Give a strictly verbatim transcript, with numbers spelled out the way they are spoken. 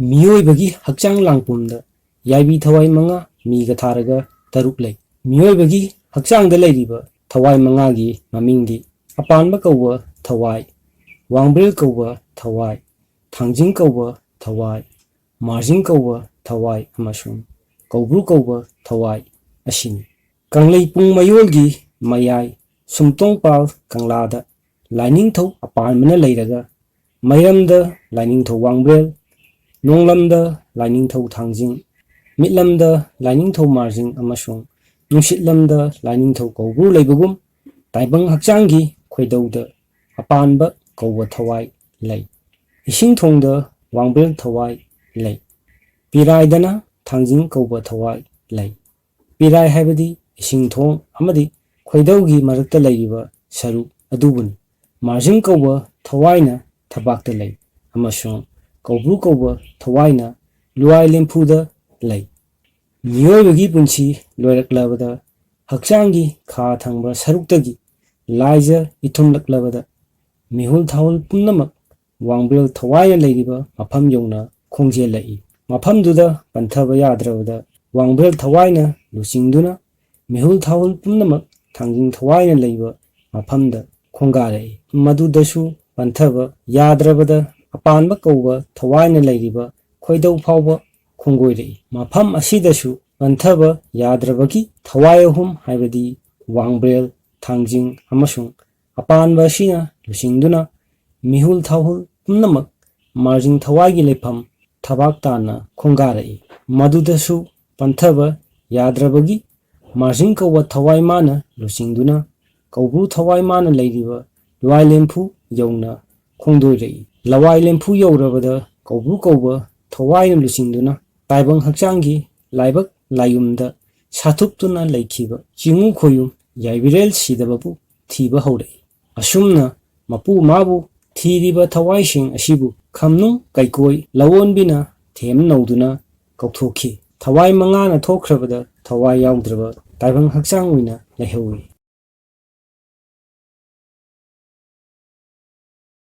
ꯃꯤꯑꯣꯏꯕꯒꯤ ꯍꯛꯆꯥꯡ ꯂꯥꯡꯄꯨꯝꯗ ꯌꯥꯏꯕꯤ ꯊꯋꯥꯏ ꯃꯉꯥ ꯃꯤꯒ ꯊꯥꯔꯒ ꯇꯔꯨꯛ ꯂꯩ꯫ ꯃꯤꯑꯣꯏꯕꯒꯤ ꯍꯛꯆꯥꯡꯗ ꯂꯩꯔꯤꯕ ꯊꯋꯥꯏ ꯃꯉꯥꯒꯤ ꯃꯃꯤꯡꯗꯤ ꯑꯄꯥꯟꯕ ꯀꯧꯕ ꯊꯋꯥꯏ, ꯋꯥꯡꯕ꯭ꯔꯦꯜ ꯀꯧꯕ ꯊꯋꯥꯏ, ꯊꯥꯡꯖꯤꯡ ꯀꯧꯕ ꯊꯋꯥꯏ, ꯃꯥꯔꯖꯤꯡ ꯀꯧꯕ ꯊꯋꯥꯏ ꯑꯃꯁꯨꯡ ꯀꯧꯕ꯭ꯔꯨ ꯀꯧꯕ ꯊꯋꯥꯏ ꯑꯁꯤꯅꯤ꯫ ꯀꯪꯂꯩ ꯄꯨꯡ ꯃꯌꯣꯜꯒꯤ ꯃꯌꯥꯏ ꯁꯨꯝꯇꯣꯡꯄꯥꯜ ꯀꯪꯂꯥꯗ ꯂꯥꯏꯅꯤꯡꯊꯧ ꯑꯄꯥꯟꯕꯅ ꯂꯩꯔꯒ, ꯃꯩꯔꯝꯗ ꯂꯥꯏꯅꯤꯡꯊꯧ ꯋꯥꯡꯕ꯭ꯔꯦꯜ, ꯅꯣꯡꯂꯝꯗ ꯂꯥꯏꯅꯤꯡꯊꯧ ꯊꯥꯡꯖꯤꯡ, ꯃꯤꯠꯂꯝꯗ ꯂꯥꯏꯅꯤꯡꯊꯧ ꯃꯥꯔꯖꯤꯡ ꯑꯃꯁꯨꯡ ꯅꯨꯡꯁꯤꯠꯂꯝꯗ ꯂꯥꯏꯅꯤꯡꯊꯧ ꯀꯧꯕ꯭ꯔꯨ ꯂꯩꯕꯒꯨꯝ, ꯇꯥꯏꯕꯪ ꯍꯛꯆꯥꯡꯒꯤ ꯈꯣꯏꯗꯧꯗ ꯑꯄꯥꯟꯕ ꯀꯧꯕ ꯊꯋꯥꯏ ꯂꯩ꯫ ꯏꯁꯤꯡ ꯊꯣꯡꯗ ꯋꯥꯡꯕ꯭ꯔꯦꯜ ꯊꯋꯥꯏ ꯂꯩ꯫ ꯄꯤꯔꯥꯏꯗꯅ ꯊꯥꯡꯖꯤꯡ ꯀꯧꯕ ꯊꯋꯥꯏ ꯂꯩ꯫ ꯄꯤꯔꯥꯏ ꯍꯥꯏꯕꯗꯤ ꯏꯁꯤꯡ ꯊꯣꯡ ꯑꯃꯗꯤ ꯈꯣꯏꯗꯧꯒꯤ ꯃꯔꯛꯇ ꯂꯩꯔꯤꯕ ꯁꯔꯨꯛ ꯑꯗꯨꯕꯨꯅꯤ꯫ ꯃꯥꯔꯖꯤꯡ ꯀꯧꯕ ꯊꯋꯥꯏꯅ ꯊꯕꯥꯛꯇ ꯂꯩ ꯑꯃꯁꯨꯡ ꯀꯧꯕ꯭ꯔꯨ ꯀꯧꯕ ꯊꯋꯥꯏꯅ ꯂꯨꯋꯥꯏ ꯂꯦꯝꯐꯨꯗ ꯂꯩ꯫ ꯃꯤꯑꯣꯏꯕꯒꯤ ꯄꯨꯟꯁꯤ ꯂꯣꯏꯔꯛꯂꯕꯗ, ꯍꯛꯆꯥꯡꯒꯤ ꯈꯥ ꯊꯪꯕ ꯁꯔꯨꯛꯇꯒꯤ ꯂꯥꯏꯖ ꯏꯊꯨꯝꯂꯛꯂꯕꯗ, ꯃꯤꯍꯨꯜ ꯊꯥꯍꯨꯜ ꯄꯨꯝꯅꯃꯛ ꯋꯥꯡꯕ꯭ꯔꯦꯜ ꯊꯋꯥꯏꯅ ꯂꯩꯔꯤꯕ ꯃꯐꯝ ꯌꯧꯅ ꯈꯣꯡꯖꯦꯜꯂꯛꯏ꯫ ꯃꯐꯝꯗꯨꯗ ꯄꯟꯊꯕ ꯌꯥꯗ꯭ꯔꯕꯗ, ꯋꯥꯡꯕ꯭ꯔꯦꯜ ꯊꯋꯥꯏꯅ ꯂꯨꯆꯤꯡꯗꯨꯅ ꯃꯤꯍꯨꯜ ꯊꯥꯍꯨꯜ ꯄꯨꯝꯅꯃꯛ ꯊꯥꯡꯖꯤꯡ ꯊꯋꯥꯏꯅ ꯂꯩꯕ ꯃꯐꯝꯗ ꯈꯣꯡꯒꯥꯔꯛꯏ꯫ ꯃꯗꯨꯗꯁꯨ ꯄꯟꯊꯕ ꯌꯥꯗ꯭ꯔꯕꯗ, ꯑꯄꯥꯟꯕ ꯀꯧꯕ ꯊꯋꯥꯏꯅ ꯂꯩꯔꯤꯕ ꯈꯣꯏꯗꯧ ꯐꯥꯎꯕ ꯈꯣꯡꯒꯣꯏꯔꯛꯏ꯫ ꯃꯐꯝ ꯑꯁꯤꯗꯁꯨ ꯄꯟꯊꯕ ꯌꯥꯗ꯭ꯔꯕꯒꯤ ꯊꯋꯥꯏ ꯑꯍꯨꯝ, ꯍꯥꯏꯕꯗꯤ ꯋꯥꯡꯕ꯭ꯔꯦꯜ, ꯊꯥꯡꯖꯤꯡ ꯑꯃꯁꯨꯡ ꯑꯄꯥꯟꯕ ꯑꯁꯤꯅ ꯂꯨꯆꯤꯡꯗꯨꯅ ꯃꯤꯍꯨꯜ ꯊꯥꯍꯨꯜ ꯄꯨꯝꯅꯃꯛ ꯃꯥꯔꯖꯤꯡ ꯊꯋꯥꯏꯒꯤ ꯂꯩꯐꯝ ꯊꯕꯥꯛ ꯇꯥꯅ ꯈꯣꯡꯒꯥꯔꯛꯏ꯫ ꯃꯗꯨꯗꯁꯨ ꯄꯟꯊꯕ ꯌꯥꯗ꯭ꯔꯕꯒꯤ ꯃꯥꯔꯖꯤꯡ ꯀꯧꯕ ꯊꯋꯥꯏ ꯃꯥꯅ ꯂꯨꯆꯤꯡꯗꯨꯅ ꯀꯧꯕ꯭ꯔꯨ ꯊꯋꯥꯏ ꯃꯥꯅ ꯂꯩꯔꯤꯕ ꯂꯋꯥꯏ ꯂꯦꯝꯐꯨ ꯌꯧꯅ ꯈꯣꯡꯗꯣꯏꯔꯛꯏ꯫ ꯂꯋꯥꯏ ꯂꯦꯝꯐꯨ ꯌꯧꯔꯕꯗ ꯀꯧꯕ꯭ꯔꯨ ꯀꯧꯕ ꯊꯋꯥꯏꯅ ꯂꯨꯆꯤꯡꯗꯨꯅ ꯇꯥꯏꯕꯪ ꯍꯛꯆꯥꯡꯒꯤ ꯂꯥꯏꯕꯛ ꯂꯥꯏꯌꯨꯝꯗ ꯁꯥꯊꯨꯞꯇꯨꯅ ꯂꯩꯈꯤꯕ ꯆꯤꯡꯉꯨ ꯈꯣꯌꯨꯝ ꯌꯥꯏꯕꯤꯔꯦꯜ ꯁꯤꯗꯕꯕꯨ ꯊꯤꯕ ꯍꯧꯔꯛꯏ꯫ ꯑꯁꯨꯝꯅ ꯃꯄꯨ ꯃꯥꯕꯨ ꯊꯤꯔꯤꯕ ꯊꯋꯥꯏꯁꯤꯡ ꯑꯁꯤꯕꯨ ꯈꯝꯅꯨꯡ ꯀꯩꯀꯣꯏ ꯂꯧꯑꯣꯟꯕꯤꯅ ꯊꯦꯝ ꯅꯧꯗꯨꯅ ꯀꯧꯊꯣꯛꯈꯤ꯫ ꯊꯋꯥꯏ ꯃꯉꯥꯅ ꯊꯣꯛꯈ꯭ꯔꯕꯗ ꯊꯋꯥꯏ ꯌꯥꯎꯗ꯭ꯔꯕ ꯇꯥꯏꯕꯪ ꯍꯛꯆꯥꯡ ꯑꯣꯏꯅ ꯂꯩꯍꯧꯏ꯫